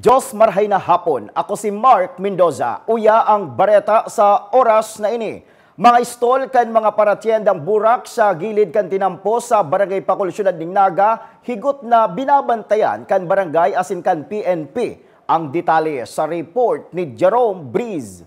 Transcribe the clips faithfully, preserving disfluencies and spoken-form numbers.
Dos marhay na hapon. Ako si Mark Mendoza. Uya ang bareta sa oras na ini. Mga stall kan mga paratyendang burak sa gilid kan tinampo sa Barangay Pakol, Syudad nin Naga, higot na binabantayan kan barangay asin kan P N P. Ang detalye sa report ni Jerome Breeze.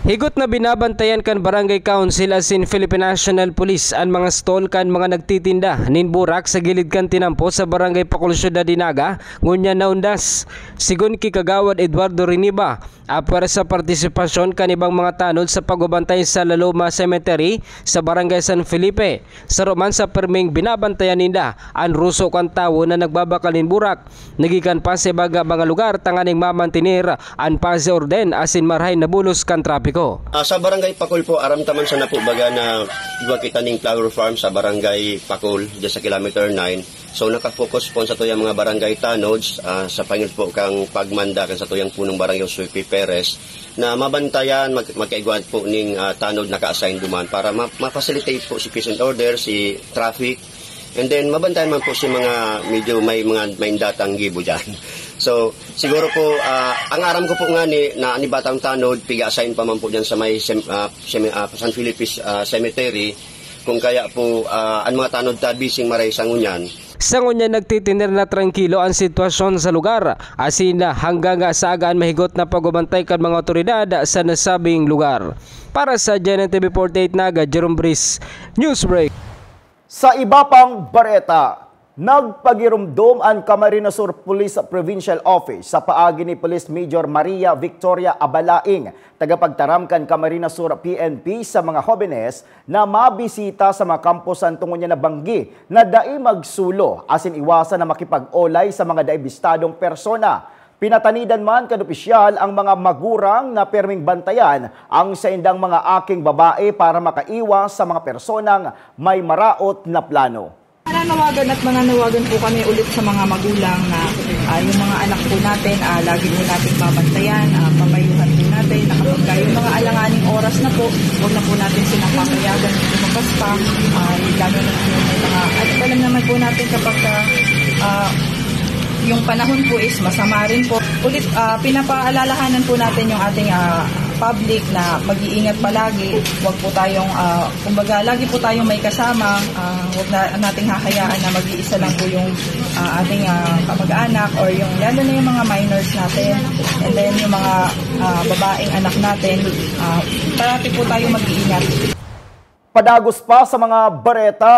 Higot na binabantayan kan Barangay Council asin Philippine National Police an mga stall kan mga nagtitinda nin burak sa gilid kan tinampo sa Barangay Pakol, Syudad nin Naga, ngunyan naundas. Sigon ki Kagawad Eduardo Riniba, apwera sa partisipasyon kan ibang mga tanod sa pagbabantay sa La Loma Cemetery sa Barangay San Felipe, saro man sa perming binabantayan ninda an ruso kan tawo na nagbabakal nin burak na gikan pa sa iba nga mga lugar tanganing mamantener an paz y orden asin marahay na bulos kan trapiko. Ah, sa Barangay Pakol po, aram ta man sana po baga na igwa kita ning flower farm sa Barangay Pakol, dyan sa kilometer nine. So, nakafocus po sa tuyang mga barangay tanods, ah, sa pangil po kang pagmanda kan sa tuyang punong barangay Jose P. Perez na mabantayan, mag-, magkaigwa po ning, ah, tanod naka-assign duman para ma-, ma-facilitate po si peace and order, si traffic, and then mabantayan man po si mga medyo may mga may datang gibo dyan. So, siguro po, ah, ang aram ko po nga ni, na ni Batang Tanod, piga-assign pa man po dyan sa may sem-, ah, semi-, ah, San Felipe, ah, Cemetery, kung kaya po, ah, ang mga tanod ta bising maray sa ngunyan. Sa ngunyan nagtitiner na trangkilo ang sitwasyon sa lugar, asin hanggang sa agaan mahigot na pag-ubantay kan mga otoridad sa nasabing lugar. Para sa G N N T V forty-eight Naga, Jerome Breeze, Newsbreak. Sa iba pang bareta, nagpagiromdom an Camarines Sur Police Provincial Office sa paagi ni Police Major Maria Victoria Abalaing, tagapagtaram kan Camarines Sur P N P, sa mga hobenes na mabisita sa mga kampusan tungod niya na banggi na dai magsulo asin iwasan na makipag-olay sa mga dai bistadong persona. Pinatanidan man kan opisyal ang mga magurang na perming bantayan ang saindang mga aking babae para makaiwas sa mga personang may maraot na plano. Nananawagan at mananawagan po kami ulit sa mga magulang na, ah, yung mga anak po natin, ah, lagi po natin babantayan, ah, papayuhan po natin na kapag ka yung mga alanganing oras na po, huwag na po natin silang papayagan na lumabas pa. Ah, lalo na po yung may mga, at alam naman po natin kapag ka, ah, yung panahon po is masama rin po. Ulit, ah, pinapaalalahanan po natin yung ating, ah, public na mag-iingat palagi. Huwag po tayong, ah, kumbaga, lagi po tayong may kasama. Ah, huwag na nating hahayaan na mag-iisa lang po yung, ah, ating, ah, kamag-anak or yung, lalo na yung mga minors natin. And then yung mga, ah, babaeng anak natin, ah, parati po tayo mag-iingat. Padagos pa sa mga bareta,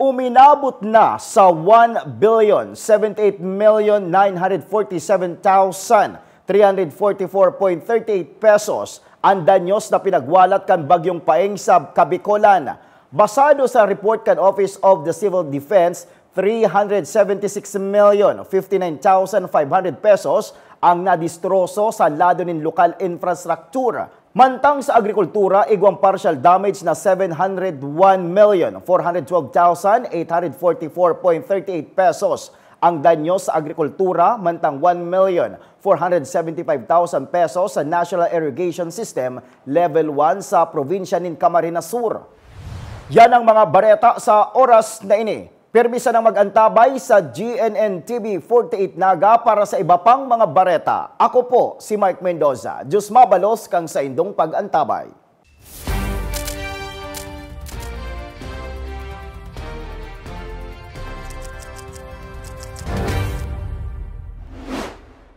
uminabot na sa one billion seventy-eight million nine hundred forty-seven thousand three hundred forty-four point thirty-eight pesos an danyos na pinagwalat kan Bagyong Paeng sa Kabikolan. Basado sa report kan Office of the Civil Defense, three hundred seventy-six million fifty-nine thousand five hundred pesos ang nadistroso sa lado nin lokal infrastruktura. Mantang sa agrikultura, igwang partial damage na seven hundred one million four hundred twelve thousand eight hundred forty-four point thirty-eight pesos ang danyo sa agrikultura, mantang one million four hundred seventy-five thousand pesos sa National Irrigation System Level one sa probinsya nin Camarines Sur. Yan ang mga bareta sa oras na ini. Pirmi sanang mag-antabay sa G N N T V forty-eight Naga para sa iba pang mga bareta. Ako po si Mark Mendoza. Diyos mabalos kan saindong pag-antabay.